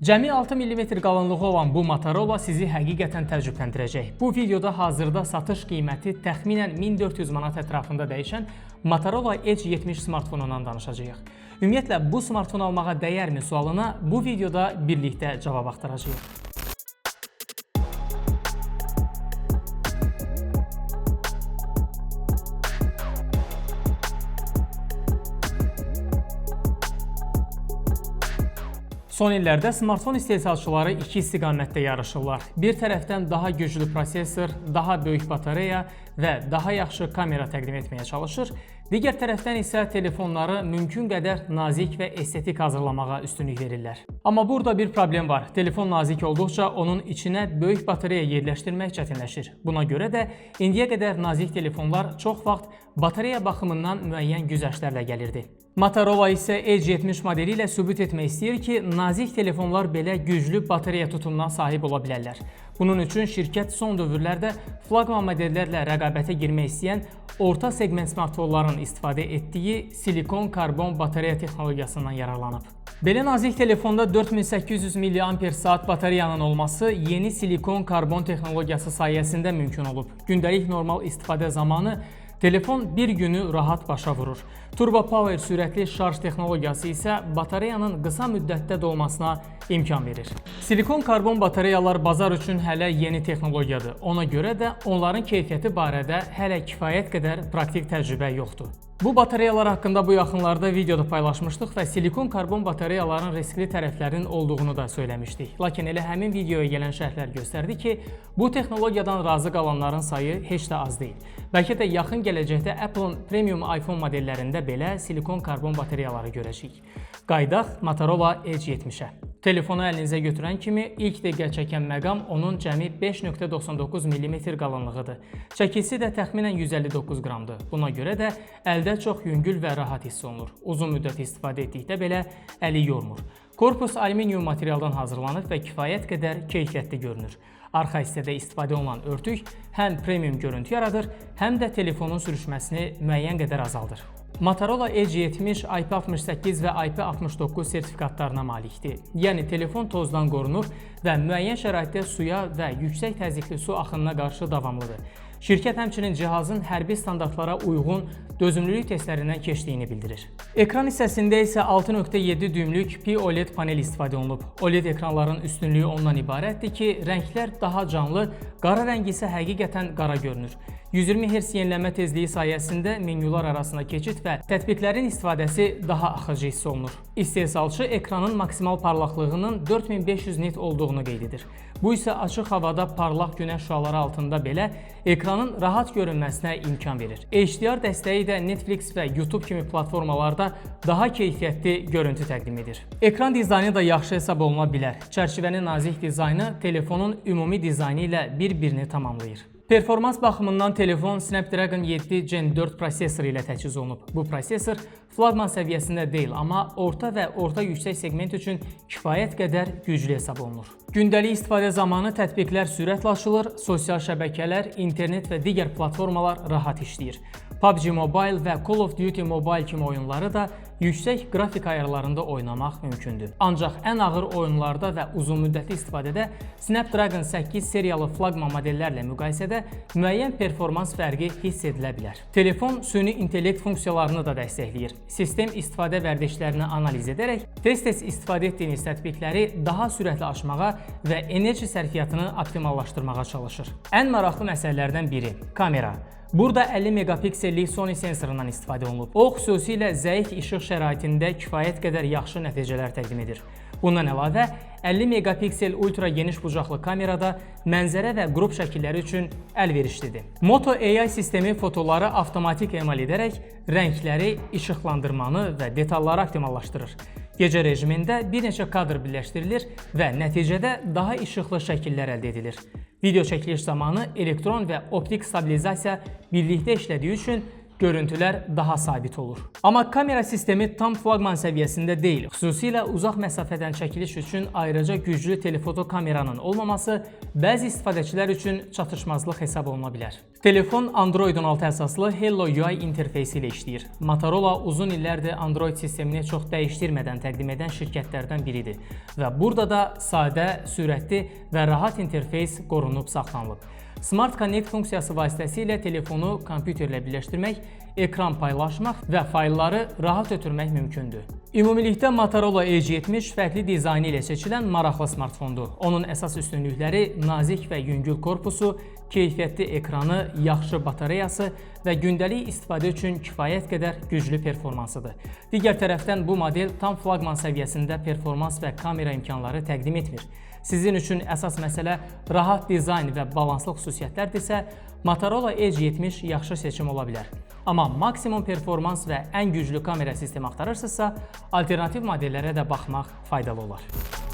Cəmi 6 mm qalınlığı olan bu Motorola sizi həqiqətən təəccübləndirəcək. Bu videoda hazırda satış qiyməti təxminən 1400 manat ətrafında dəyişən Motorola Edge 70 smartfonundan danışacağıq. Ümumiyyətlə, bu smartfon almağa dəyərmi sualına bu videoda birlikdə cavab axtaracağıq. Son illərdə smartfon istehsalçıları iki istiqamətdə yarışırlar. Bir tərəfdən daha güclü prosesor, daha böyük batareya və daha yaxşı kamera təqdim etməyə çalışır. Digər tərəfdən isə telefonları mümkün qədər nazik və estetik hazırlamağa üstünlük verirlər. Amma burada bir problem var. Telefon nazik olduqca onun içinə böyük batareya yerləşdirmək çətinləşir. Buna görə də indiyə qədər nazik telefonlar çox vaxt batareya baxımından müəyyən güzəştlərlə gəlirdi. Motorola isə Edge 70 modeli ilə sübut etmək istəyir ki, nazik telefonlar belə güclü batareya tutumuna sahib ola bilərlər. Bunun üçün şirkət son dövrlərdə flaqman modellərlə rəqabətə girmək istəyən orta seqment smartfonların istifadə etdiyi silikon-karbon batareya texnologiyasından yararlanıb. Belə nazik telefonda 4800 mAh batareyanın olması yeni silikon-karbon texnologiyası sayəsində mümkün olub. Gündəlik normal istifadə zamanı telefon bir günü rahat başa vurur. Turbo Power sürətli şarj texnologiyası isə batareyanın qısa müddətdə dolmasına imkan verir. Silikon-karbon batareyalar bazar üçün hələ yeni texnologiyadır. Ona görə də onların keyfiyyəti barədə hələ kifayət qədər praktik təcrübə yoxdur. Bu batareyalar haqqında bu yaxınlarda videoda paylaşmışdıq və silikon-karbon batareyaların riskli tərəflərinin olduğunu da söyləmişdik. Lakin elə həmin videoya gələn şərhlər göstərdi ki, bu texnologiyadan razı qalanların sayı heç də az deyil. Bəlkə də yaxın gələcəkdə Apple-ın premium iPhone modellərində belə silikon-karbon batareyaları görəcəyik. Qayıdaq Motorola Edge 70-ə. Telefonu əlinizə götürən kimi ilk diqqət çəkən məqam onun cəmi 5.99 mm qalınlığıdır. Çəkisi də təxminən 159 qramdır. Buna görə də əldə çox yüngül və rahat hiss olunur. Uzun müddət istifadə etdikdə belə əli yormur. Korpus alüminium materialdan hazırlanıb və kifayət qədər keyfiyyətli görünür. Arxa hissədə istifadə olunan örtük həm premium görüntü yaradır, həm də telefonun sürüşməsini müəyyən qədər azaldır. Motorola Edge 70 IP68 və IP69 sertifikatlarına malikdir. Yəni telefon tozdan qorunur və müəyyən şəraitdə suya və yüksək təzyiqli su axınına qarşı davamlıdır. Şirkət həmçinin cihazın hərbi standartlara uyğun dözümlülük testlərindən keçdiyini bildirir. Ekran hissəsində isə 6.7 düymlük POLED panel istifadə olunub. OLED ekranların üstünlüyü ondan ibarətdir ki, rənglər daha canlı, qara rəng isə həqiqətən qara görünür. 120 Hz yenilənmə tezliyi sayəsində menyular arasında keçid və tətbiqlərin istifadəsi daha axıcı hiss olunur. İstehsalçı ekranın maksimal parlaqlığının 4500 nit olduğunu qeyd edir. Bu isə açıq havada parlaq günəş şüaları altında belə ekranın rahat görünməsinə imkan verir. HDR dəstəyi də Netflix və YouTube kimi platformalarda daha keyfiyyətli görüntü təqdim edir. Ekran dizaynı da yaxşı hesab oluna bilər. Çərçivənin nazik dizaynı telefonun ümumi dizaynı ilə bir-birini tamamlayır. Performans baxımından telefon Snapdragon 7 Gen 4 prosesoru ilə təchiz olunub. Bu prosesor flaqman səviyyəsində deyil, amma orta və orta yüksək seqment üçün kifayət qədər güclü hesab olunur. Gündəlik istifadə zamanı tətbiqlər sürətlə açılır, sosial şəbəkələr, internet və digər platformalar rahat işləyir. PUBG Mobile və Call of Duty Mobile kimi oyunları da yüksək qrafik ayarlarında oynamaq mümkündür. Ancaq ən ağır oyunlarda və uzunmüddətli istifadədə Snapdragon 8 seriyalı flaqman modellərlə müqayisədə müəyyən performans fərqi hiss edilə bilər. Telefon süni intellekt funksiyalarını da dəstəkləyir. Sistem istifadə vərdişlərini analiz edərək tez-tez istifadə etdiyiniz tətbiqləri daha sürətli açmağa və enerji sərfiyyatını optimallaşdırmağa çalışır. Ən maraqlı məsələlərdən biri kamera. Burada 50 megapiksellik Sony sensorundan istifadə olunub. O, xüsusilə zəif işıq şəraitində kifayət qədər yaxşı nəticələr təqdim edir. Bundan əlavə, 50 megapiksel ultra geniş bucaqlı kamerada mənzərə və qrup şəkilləri üçün əlverişlidir. Moto AI sistemi fotoları avtomatik emal edərək rəngləri, işıqlandırmanı və detalları optimallaşdırır. Gecə rejimində bir neçə kadr birləşdirilir və nəticədə daha işıqlı şəkillər əldə edilir. Video çəkiliş zamanı elektron və optik stabilizasiya birlikdə işlədiyi üçün görüntülər daha sabit olur. Amma kamera sistemi tam flaqman səviyyəsində deyil. Xüsusilə uzaq məsafədən çəkiliş üçün ayrıca güclü telefoto kameranın olmaması bəzi istifadəçilər üçün çatışmazlıq hesab oluna bilər. Telefon Android 16 əsaslı Hello UI interfeysi ilə işləyir. Motorola uzun illərdir Android sistemini çox dəyişdirmədən təqdim edən şirkətlərdən biridir və burada da sadə, sürətli və rahat interfeys qorunub saxlanılıb. Smart Connect funksiyası vasitəsilə telefonu kompüterlə birləşdirmək, ekran paylaşmaq və faylları rahat ötürmək mümkündür. Ümumilikdə Motorola Edge 70 fərqli dizaynı ilə seçilən maraqlı smartfondur. Onun əsas üstünlükləri nazik və yüngül korpusu, keyfiyyətli ekranı, yaxşı batareyası və gündəlik istifadə üçün kifayət qədər güclü performansıdır. Digər tərəfdən bu model tam flaqman səviyyəsində performans və kamera imkanları təqdim etmir. Sizin üçün əsas məsələ rahat dizayn və balanslı xüsusiyyətlərdirsə, Motorola Edge 70 yaxşı seçim ola bilər. Amma maksimum performans və ən güclü kamera sistemi axtarırsınızsa, alternativ modellərə də baxmaq faydalı olar.